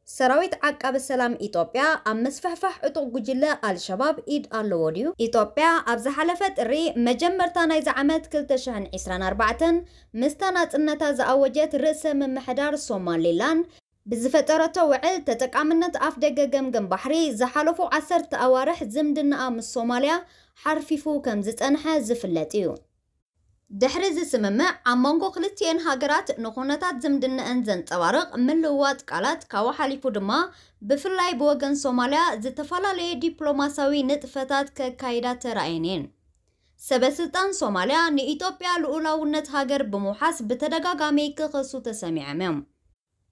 ሰራዊት ዓቃቢ ሰላም ኢትዮጵያ ኣብ ምስፍሕፋሕ ዕጡቕ ጉጅለ ኣልሸባብ ኢድ ኣለዎ ድዩ? ኢትዮጵያ ኣብ ዝሓለፈ ጥሪ መጀመርታ ናይዚ ዓመት ክልተ ሽሕን ዕስራን ኣርባዕተን ምስታ ናጽነታ ዝኣወጀት ርእሰ ምምሕዳር ሶማሊላንድ ብዝፈጠረቶ ውዕል ተጠቃምነት ኣፍ ደገ ገምገም ባሕሪ ዝሓለፉ ዓሰርተ ኣዋርሕ ዝምድናኣ ምስ ሶማልያ ሓርፊፉ ከም ዝጸንሐ ዝፍለጥ እዩ። ድሕሪ እዚ ስምምዕ ኣብ መንጎ ክልቲኤን ሃገራት ንኹነታት ዝምድነአን ዘንጸባርቕ ምልውዋጥ ቃላት ካብኡ ሓሊፉ ድማ ብፍላይ ብወገን ሶማልያ ዝተፈላለየ ዲፕሎማሲያዊ ንጥፈታት ከካይዳ ተራእየን እየን። ሰበ ስልጣን ሶማልያ ንኢትዮጵያ ልኡላውነት ሃገር ብምውሓስ ብተደጋጋሚ ክኸሱ ተሰሚዖም እዮም።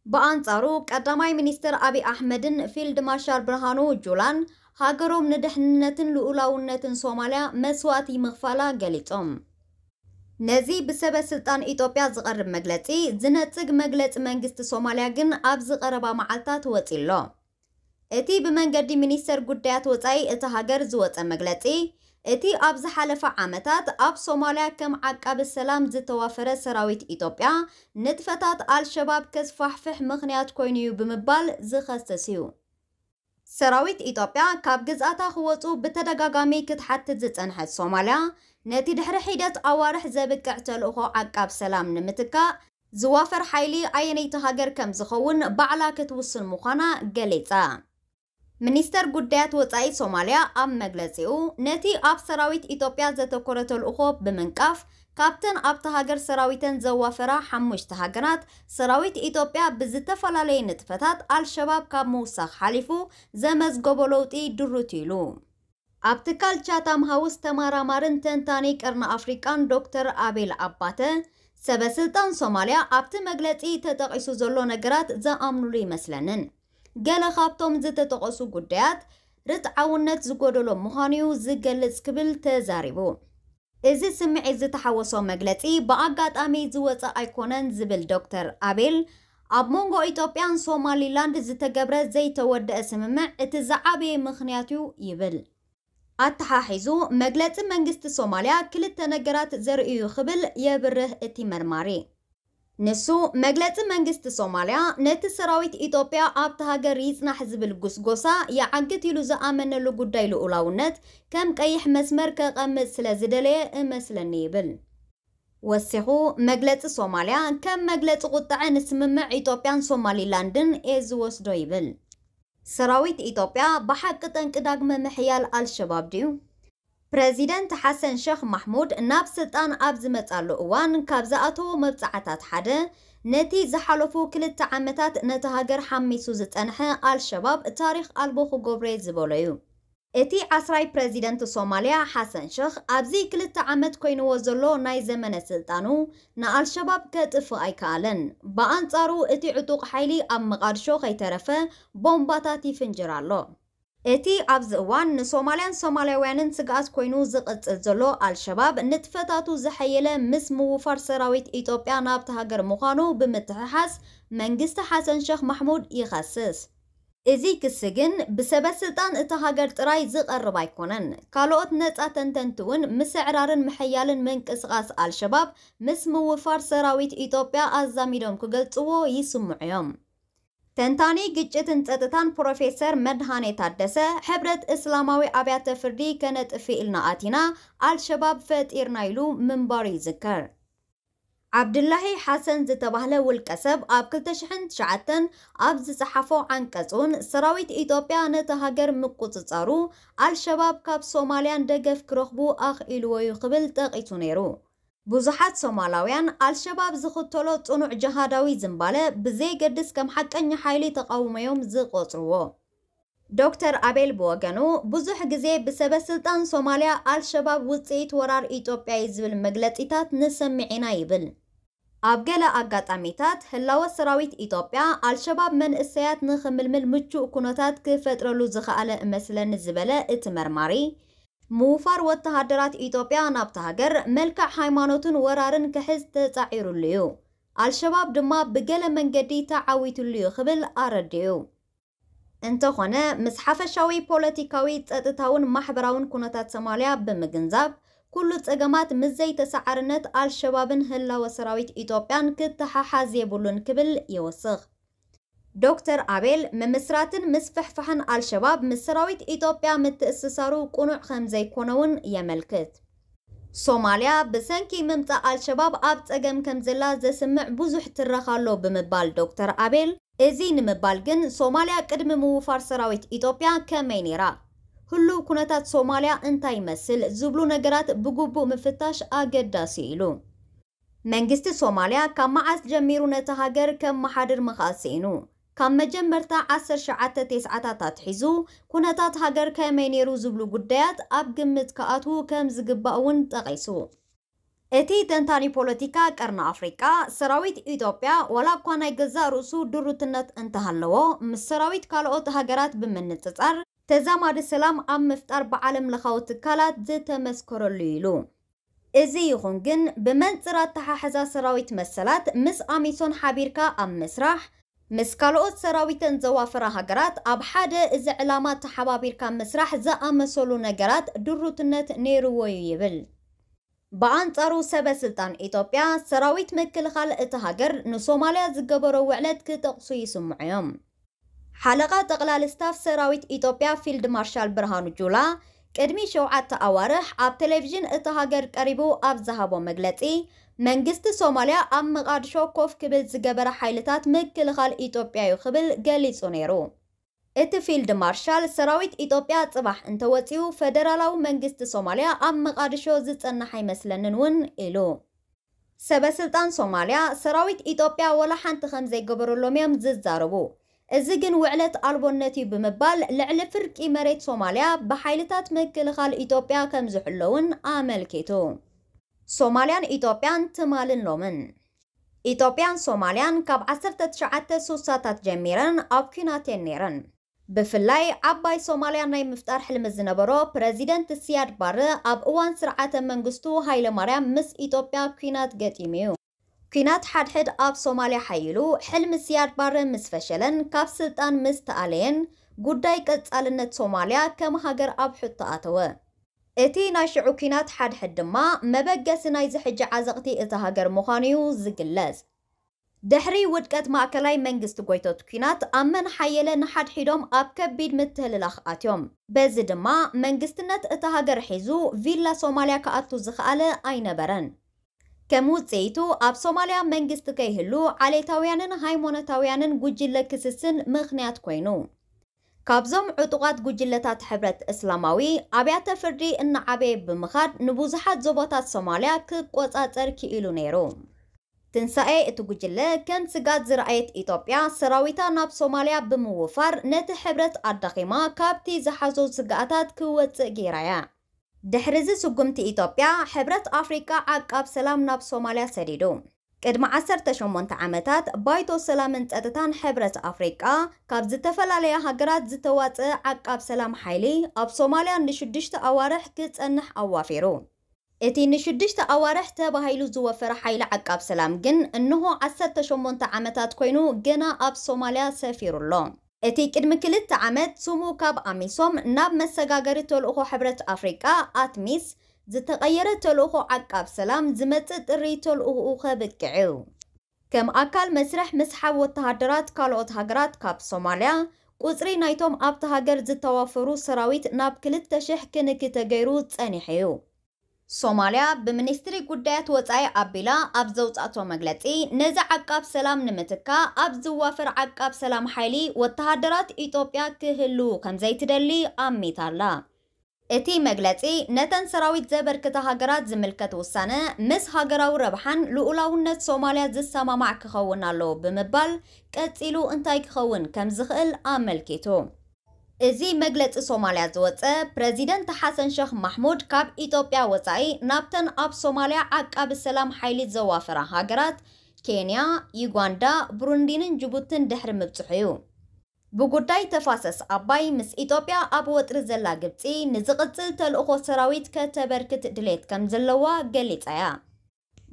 ብኣንጻሩ ቀዳማይ ሚኒስትር ኣብይ ኣሕመድን ፊልድ ማርሻል ብርሃኑ ጁላን ሃገሮም ንድሕንነትን ልኡላውነትን ሶማልያ መስዋእቲ ምኽፋላ ገሊጾም። ነዚ ብሰበ ስልጣን ኢትዮጵያ ዝቐርብ መግለጺ ዝነጽግ መግለጺ መንግስቲ ሶማልያ ግን ኣብዚ ቀረባ መዓልታት ወጺ ኣሎ። እቲ ብመንገዲ ሚኒስተር ጉዳያት ወጻኢ እቲ ሃገር ዝወጸ መግለጺ፣ እቲ ኣብ ዝሓለፈ ዓመታት ኣብ ሶማልያ ከም ዓቃቢ ሰላም ዝተዋፈረ ሰራዊት ኢትዮጵያ ንጥፈታት ኣልሸባብ ከስፋሕፍሕ ምኽንያት ኮይኑ እዩ ብምባል ዝኸስስ እዩ። ሰራዊት ኢትዮጵያ ካብ ግዝኣታ ክወጹ ብተደጋጋሚ ክትሓትት ዝጸንሐት ሶማልያ፣ ነቲ ድሕሪ ሒደት ኣዋርሕ ዘብቅዕ ተልእኾ ዓቃብ ሰላም ንምትካእ ዝዋፈር ሓይሊ ኣየነይቲ ሃገር ከም ዝኸውን ባዕላ ክትውስን ምዃና ገሊጻ። ሚኒስተር ጉዳያት ወጻኢ ሶማልያ ኣብ መግለጺኡ፣ ነቲ ኣብ ሰራዊት ኢትዮጵያ ዘተኮረ ተልእኾ ብምንቃፍ፣ ካብተን ኣብታ ሃገር ሰራዊተን ዘዋፈራ ሓሙሽተ ሃገራት፣ ሰራዊት ኢትዮጵያ ብዝተፈላለየ ንጥፈታት ኣልሸባብ ካብ ምውሳኽ ሓሊፉ ዘመዝገቦ ለውጢ ድሩት ኢሉ። ኣብ ትካል ቻታም ሃውስ ተመራማርን ተንታኒ ቀርኒ ኣፍሪቃን ዶክተር ኣቤል ኣባተ፣ ሰበ ስልጣን ሶማልያ ኣብቲ መግለጺ ተጠቒሱ ዘሎ ነገራት ዝኣምኑሉ ይመስለንን። ገለ ካብቶም ዝተጠቐሱ ጉዳያት ርትዓውነት ዝጎደሎ ምዃኑ'ዩ ዝገልጽ ክብል ተዛሪቡ። እዚ ስምዒት ዝተሓወሶ መግለጺ ብኣጋጣሚ ዝወጸ ኣይኮነን ዝብል ዶክተር ኣቤል፣ ኣብ መንጎ ኢትዮጵያን ሶማሊላንድ ዝተገብረ ዘይተወደአ ስምምዕ እቲ ዝዓበየ ምኽንያት'ዩ ይብል። ኣተሓሒዙ መግለጺ መንግስቲ ሶማልያ ክልተ ነገራት ዘርእዩ ክብል የብርህ እቲ መርማሪ። ንሱ፣ መግለጺ መንግስቲ ሶማልያ ነቲ ሰራዊት ኢትዮጵያ ኣብቲ ሃገር ይጽናሕ ዝብል ጉስጎሳ ይዓግት ኢሉ ዝኣመነሉ ጉዳይ ልኡላውነት ከም ቀይሕ መስመር ከቐምጥ ስለ ዝደለየ እመስለኒ ይብል። ወሲኹ፣ መግለጺ ሶማልያ ከም መግለጺ ቁጥዐ ንስምምዕ ኢትዮጵያን ሶማሊላንድን እየ ዝወስዶ ይብል። ሰራዊት ኢትዮጵያ ብሓቂ ጠንቂ ዳግመ ምሕያል ኣልሸባብ ድዩ? ፕረዚደንት ሓሰን ሸኽ ማሕሙድ ናብ ስልጣን ኣብ ዝመጻሉ እዋን ካብ ዝኣተዎ መብጽዓታት ሓደ፣ ነቲ ዝሓለፉ ክልተ ዓመታት ነቲ ሃገር ሓሚሱ ዝጸንሐ ኣልሸባብ ታሪኽ ኣልቦ ክገብሮ እየ ዝበሎ እዩ። እቲ ዓስራይ ፕረዚደንት ሶማልያ ሓሰን ሸኽ ኣብዚ ክልተ ዓመት ኮይንዎ ዘሎ ናይ ዘመነ ስልጣኑ ንኣልሸባብ ከጥፍእ ኣይከኣለን። ብኣንጻሩ እቲ ዕጡቕ ሓይሊ ኣብ መቓድሾ ከይተረፈ ቦምባታት ይፍንጅር ኣሎ። እቲ ኣብዚ እዋን ንሶማልያን ሶማልያውያንን ስግኣት ኮይኑ ዝቕጽል ዘሎ ኣልሸባብ ንጥፈታቱ ዘሐየለ ምስ ምውፋር ሰራዊት ኢትዮጵያ ናብቲ ሃገር ምዃኑ ብምትሕሓዝ መንግስቲ ሓሰን ሸኽ ማሕሙድ ይኸስስ። እዚ ክሲ ግን ብሰበ ስልጣን እታ ሃገር ጥራይ ዝቐርብ ኣይኮነን። ካልኦት ነጻ ተንተንቲ እውን ምስዕራርን ምሕያልን ምንቅስቓስ ኣልሸባብ ምስ ምውፋር ሰራዊት ኢትዮጵያ ኣዛሚዶም ክገልጽዎ ይስምዑ እዮም። ተንታኒ ግጭትን ጸጥታን ፕሮፌሰር መድሃኔ ታደሰ፣ ሕብረት እስላማዊ ኣብያተ ፍርዲ ከነጥፍእ ኢልና ኣቲና፣ ኣልሸባብ ፈጢርና ኢሉ ምንባሩ ይዝከር። ዓብድላሂ ሓሰን ዝተባህለ ውልቀ ሰብ ኣብ ክልተ ሽሕን ትሽዓተን ኣብ ዝጸሓፎ ዓንቀጽ እውን፣ ሰራዊት ኢትዮጵያ ነታ ሃገር ምቁጽጻሩ፣ ኣልሸባብ ካብ ሶማልያን ደገፍ ክረኽቡ ኣኽኢልዎ እዩ ክብል ጠቒሱ ነይሩ። ብዙሓት ሶማላውያን፣ ኣልሸባብ ዝኽተሎ ጽኑዕ ጅሃዳዊ ዝንባለ ብዘየገድስ ከም ሓቀኛ ሓይሊ ተቓውሞ እዮም ዝቖጽርዎ። ዶክተር ኣቤል ብወገኑ፣ ብዙሕ ግዜ ብሰበ ስልጣን ሶማልያ ኣልሸባብ ውጽኢት ወራር ኢትዮጵያ እዩ ዝብል መግለጺታት ንሰምዕ ኢና ይብል። ኣብ ገለ ኣጋጣሚታት፣ ህላወ ሰራዊት ኢትዮጵያ ኣልሸባብ መንእሰያት ንኽምልምል ምቹእ ኩነታት ክፈጥረሉ ዝኸኣለ እመስለኒ ዝበለ እቲ መርማሪ፣ ምውፋር ወተሃደራት ኢትዮጵያ ናብታ ሃገር፣ መልክዕ ሃይማኖትን ወራርን ክሕዝ ተጻዒሩሉ እዩ። ኣልሸባብ ድማ ብገለ መንገዲ ተዓዊቱሉ እዩ ክብል ኣረዲኡ። እንተኾነ፣ ምስ ሓፈሻዊ ፖለቲካዊ፣ ጸጥታውን ማሕበራውን ኩነታት ሶማልያ ብምግንዛብ፣ ኩሉ ጸገማት ምስ ዘይተሰዓርነት ኣልሸባብን ህላወ ሰራዊት ኢትዮጵያን ክተሓሓዝ የብሉን ክብል ይወስኽ። ዶክተር ኣቤል፣ ምምስራትን ምስፍሕፋሕን ኣልሸባብ ምስ ሰራዊት ኢትዮጵያ ምትእስሳሩ ቅኑዕ ከም ዘይኮነ እውን የመልክት። ሶማልያ ብሰንኪ ምምጻእ ኣልሸባብ ኣብ ጸገም ከም ዘላ ዘስምዕ ብዙሕ ትረኽ ኣሎ ብምባል ዶክተር ኣቤል፣ እዚ ንምባል ግን ሶማልያ ቅድሚ ምውፋር ሰራዊት ኢትዮጵያ ከመይ ነይራ? ህሉው ኩነታት ሶማልያ እንታይ ይመስል? ዝብሉ ነገራት ብግቡእ ምፍታሽ ኣገዳሲ ኢሉ። መንግስቲ ሶማልያ ካብ መዓስ ጀሚሩ ነታ ሃገር ከመሓድር ምኽኣል ስኢኑ? ካብ መጀመርታ ዓሰርተ ትሽዓተ ተስዓታት ኣትሒዙ ኩነታት ሃገር ከመይ ነይሩ ዝብሉ ጉዳያት ኣብ ግምት ክኣትዉ ከም ዝግባእ እውን ጠቒሱ። እቲ ተንታኒ ፖለቲካ ቀርኒ ኣፍሪቃ፣ ሰራዊት ኢትዮጵያ ዋላ እኳ ናይ ገዛእ ርእሱ ድሩትነት እንተሃለዎ፣ ምስ ሰራዊት ካልኦት ሃገራት ብምንጽጻር ተዛማዲ ሰላም ኣብ ምፍጣር ብዓለም ለኻዊ ትካላት ዝተመስከረሉ ኢሉ። እዚ ይኹን ግን፣ ብመንጽር ኣተሓሕዛ ሰራዊት መሰላት ምስ ኣሚሶን ሓቢርካ ኣብ ምስራሕ፣ ምስ ካልኦት ሰራዊተን ዘዋፈራ ሃገራት ኣብ ሓደ እዚ ዕላማ ተሓባቢርካ ምስራሕ ዝኣመሰሉ ነገራት ድሩትነት ነይርዎ እዩ ይብል። ብኣንጻሩ ሰበ ስልጣን ኢትዮጵያ ሰራዊት ምክልኻል እቲ ሃገር ንሶማልያ ዝገበሮ ውዕለት ክጠቕሱ ይስምዑ እዮም። ሓለቓ ጠቕላሊ ስታፍ ሰራዊት ኢትዮጵያ ፊልድ ማርሻል ብርሃኑ ጁላ ቅድሚ ሸውዓተ ኣዋርሕ ኣብ ቴሌቪዥን እታ ሃገር ቀሪቡ ኣብ ዝሃቦ መግለጺ፣ መንግስቲ ሶማልያ ኣብ መቓድሾ ኮፍ ክብል ዝገበረ ሓይልታት ምክልኻል ኢትዮጵያ እዩ ክብል ገሊጹ ነይሩ። እቲ ፊልድ ማርሻል ሰራዊት ኢትዮጵያ ጽባሕ እንተወጺኡ ፈደራላዊ መንግስቲ ሶማልያ ኣብ መቓድሾ ዝጸንሕ ኣይመስለንን እውን ኢሉ። ሰበ ስልጣን ሶማልያ ሰራዊት ኢትዮጵያ ወላ ሓንቲ ከም ዘይገበረሎም እዮም ዝዛረቡ። እዚ ግን ውዕለት ኣልቦነት እዩ ብምባል ልዕሊ ፍርቂ መሬት ሶማልያ ብሓይልታት ምክልኻል ኢትዮጵያ ከም ዝሕለውን ኣመልኪቱ። ሶማልያን ኢትዮጵያን ትማልን ሎምን። ኢትዮጵያን ሶማልያን ካብ ዓሰርተ ትሽዓተ ስሳታት ጀሚረን ኣብ ኲናት እየን ነይረን። ብፍላይ ዓባይ ሶማልያ ናይ ምፍጣር ሕልሚ ዝነበሮ ፕረዚደንት ሲያድ ባረ ኣብ እዋን ስርዓተ መንግስቱ ሃይለ ማርያም ምስ ኢትዮጵያ ኲናት ገጢሙ እዩ። ኲናት ሓድሕድ ኣብ ሶማልያ ሓይሉ፣ ሕልሚ ሲያድ ባረ ምስ ፈሸለን ካብ ስልጣን ምስ ተኣለየን፣ ጉዳይ ቀጻልነት ሶማልያ ከም ሃገር ኣብ ሕቶ ኣተወ። እቲ ናይ ሽዑ ኲናት ሓድሕድ ድማ መበገሲ ናይዚ ሕጂ ዓዘቕቲ እታ ሃገር ምዃኑ እዩ ዝግለጽ። ድሕሪ ውድቀት ማእከላይ መንግስቲ ጎይቶት ኲናት ኣብ መን ሓየለ ንሓድሒዶም ኣብ ከቢድ ምትህልላኽ ኣትዮም። በዚ ድማ መንግስትነት እታ ሃገር ሒዙ ቪላ ሶማልያ ክኣቱ ዝኸኣለ ኣይነበረን። ከም ውጽኢቱ ኣብ ሶማልያ መንግስቲ ከይህሉ ዓሌታውያንን ሃይማኖታውያንን ጉጅለ ክስስን ምኽንያት ኮይኑ። ካብዞም ዕጡቓት ጉጅለታት ሕብረት እስላማዊ ኣብያተ ፍርዲ እናዓበየ ብምኻድ ንብዙሓት ዞባታት ሶማልያ ክቆጻጸር ክኢሉ ነይሩ። ትንሳኤ እቲ ጉጅለ ከም ስጋት ዝረኣየት ኢትዮጵያ ሰራዊታ ናብ ሶማልያ ብምውፋር ነቲ ሕብረት ኣዳኺማ ካብቲ ዝሓዞ ስግኣታት ክወጽእ ገይራያ። ድሕሪ እዚ ስጉምቲ ኢትዮጵያ ሕብረት ኣፍሪቃ ዓቃብ ሰላም ናብ ሶማልያ ሰዲዱ። ቅድሚ ዓሰርተ ሸሞንተ ዓመታት ባይቶ ሰላምን ጸጥታን ሕብረት ኣፍሪቃ ካብ ዝተፈላለያ ሃገራት ዝተዋጸ ዓቃብ ሰላም ሓይሊ ኣብ ሶማልያ ንሽዱሽተ ኣዋርሕ ክጸንሕ ኣዋፊሩ። እቲ ንሽዱሽተ ኣዋርሕ ተባሂሉ ዝወፈረ ሓይሊ ዓቃብ ሰላም ግን እንሆ ዓሰርተ ሸሞንተ ዓመታት ኮይኑ ገና ኣብ ሶማልያ ሰፊሩ ኣሎ። እቲ ቅድሚ ክልተ ዓመት ስሙ ካብ ኣሚሶም ናብ መሰጋገሪ ተልእኾ ሕብረት ኣፍሪቃ ኣትሚስ ዝተቐየረ ተልእኾ ዓቃብ ሰላም ዝመጽእ ጥሪ ተልእኾኡ ከብቅዕ እዩ። ከም ኣካል መስርሕ ምስሓብ ወተሃደራት ካልኦት ሃገራት ካብ ሶማልያ፣ ቁጽሪ ናይቶም ኣብቲ ሃገር ዝተዋፈሩ ሰራዊት ናብ ክልተ ሽሕ ክንኪ ተገይሩ ጸኒሑ እዩ። ሶማልያ ብሚኒስትሪ ጉዳያት ወጻኢ ኣቢላ ኣብ ዘውጻእቶ መግለጺ፣ ነዚ ዓቃብ ሰላም ንምትካእ ኣብ ዝዋፈር ዓቃብ ሰላም ሓይሊ ወተሃደራት ኢትዮጵያ ክህልዉ ከም ዘይትደሊ ኣሚታ ኣላ። እቲ መግለጺ፣ ነተን ሰራዊት ዘበርክታ ሃገራት ዝምልከት ውሳነ ምስ ሃገራዊ ረብሓን ልኡላውነት ሶማልያ ዝሰማማዕ ክኸውን ኣለዎ ብምባል፣ ቀጺሉ እንታይ ክኸውን ከም ዝኽእል ኣመልኪቱ። እዚ መግለጺ ሶማልያ ዝወጸ፣ ፕረዚደንት ሓሰን ሸኽ ማሕሙድ ካብ ኢትዮጵያ ወጻኢ ናብተን ኣብ ሶማልያ ዓቃቢ ሰላም ሓይሊ ዘዋፈራ ሃገራት ኬንያ፣ ዩጋንዳ፣ ብሩንዲንን ጅቡትን ድሕሪ ምብጽሑ እዩ። ብጉዳይ ተፋሰስ ኣባይ ምስ ኢትዮጵያ ኣብ ወጥሪ ዘላ ግብጺ፣ ንዝቕጽል ተልእኾ ሰራዊት ከተበርክት ድሌት ከም ዘለዋ ገሊጻ እያ።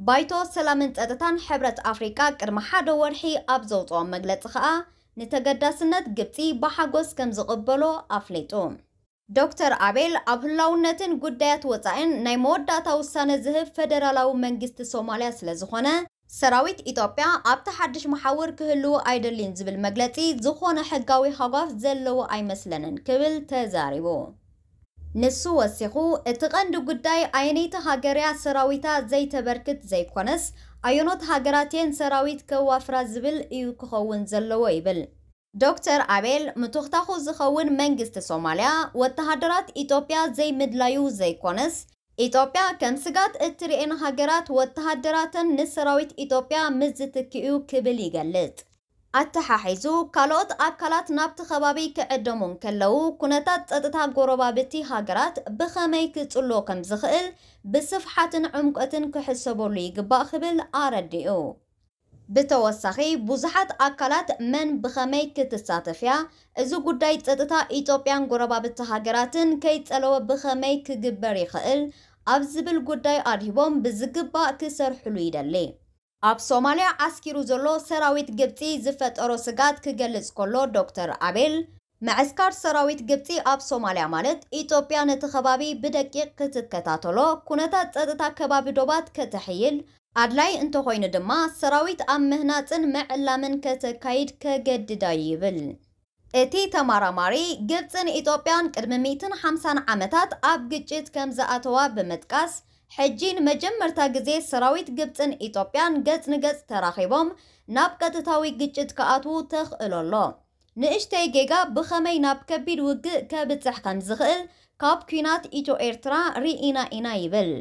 ባይቶ ሰላምን ጸጥታን ሕብረት ኣፍሪቃ ቅድሚ ሓደ ወርሒ ኣብ ዘውጽኦ መግለጺ ከኣ፣ ንተገዳስነት ግብጺ ብሓጎስ ከም ዝቕበሎ ኣፍሊጡ። ዶክተር ኣቤል ኣብ ህላውነትን ጉዳያት ወጻኢን ናይ መወዳእታ ውሳነ ዝህብ ፈደራላዊ መንግስቲ ሶማልያ ስለ ዝኾነ፣ ሰራዊት ኢትዮጵያ ኣብቲ ሓድሽ መሓውር ክህልዉ ኣይደልይን ዝብል መግለጺ ዝኾነ ሕጋዊ ሃጓፍ ዘለዎ ኣይመስለንን ክብል ተዛሪቡ። ንሱ ወሲኹ፣ እቲ ቀንዲ ጉዳይ ኣየነይቲ ሃገር እያ ሰራዊታ ዘይተበርክት ዘይኮነስ፣ ኣየኖት ሃገራት እየን ሰራዊት ከዋፍራ ዝብል እዩ ክኸውን ዘለዎ ይብል። ዶክተር ኣቤል፣ ምትኽታኹ ዝኸውን መንግስቲ ሶማልያ ወተሃደራት ኢትዮጵያ ዘይምድላዩ ዘይኮነስ፣ ኢትዮጵያ ከም ስጋት እትርእየን ሃገራት ወተሃደራተን ንሰራዊት ኢትዮጵያ ምስ ዝትክኡ ክብል ይገልጽ። ኣተሓሒዙ፣ ካልኦት ኣካላት ናብቲ ከባቢ ክዕደሙ እንከለዉ፣ ኩነታት ጸጥታ ጎረባብቲ ሃገራት ብኸመይ ክጽሎ ከም ዝኽእል ብስፍሓትን ዕምቆትን ክሕሰበሉ ይግባእ ክብል ኣረዲኡ። ብተወሳኺ፣ ብዙሓት ኣካላት መን ብኸመይ ክትሳተፍ እያ፣ እዚ ጉዳይ ጸጥታ ኢትዮጵያን ጎረባብቲ ሃገራትን ከይጸለወ ብኸመይ ክግበር ይኽእል ኣብ ዝብል ጉዳይ ኣድሂቦም ብዝግባእ ክሰርሕሉ ይደሊ። ኣብ ሶማልያ ዓስኪሩ ዘሎ ሰራዊት ግብጺ ዝፈጠሮ ስጋት ክገልጽ ከሎ ዶክተር ኣቤል፣ መዕስካር ሰራዊት ግብጺ ኣብ ሶማልያ ማለት ኢትዮጵያ ነቲ ከባቢ ብደቂቕ ክትከታተሎ፣ ኩነታት ጸጥታ ከባቢ ዶባት ከተሕይል፣ ኣድላይ እንተኾይኑ ድማ ሰራዊት ኣብ ምህናጽን ምዕላምን ከተካይድ ከገድዳ ይብል። እቲ ተመራማሪ፣ ግብጽን ኢትዮጵያን ቅድሚ ሚእትን ሓምሳን ዓመታት ኣብ ግጭት ከም ዝኣተዋ ብምጥቃስ፣ ሕጂ ንመጀመርታ ግዜ ሰራዊት ግብጽን ኢትዮጵያን ገጽ ንገጽ ተራኺቦም ናብ ቀጥታዊ ግጭት ክኣትዉ ተኽእሎ ኣሎ። ንእሽተይ ጌጋ ብኸመይ ናብ ከቢድ ውግእ ከብጽሕ ከም ዝኽእል ካብ ኲናት ኢትዮ ኤርትራ ርኢና ኢና ይብል።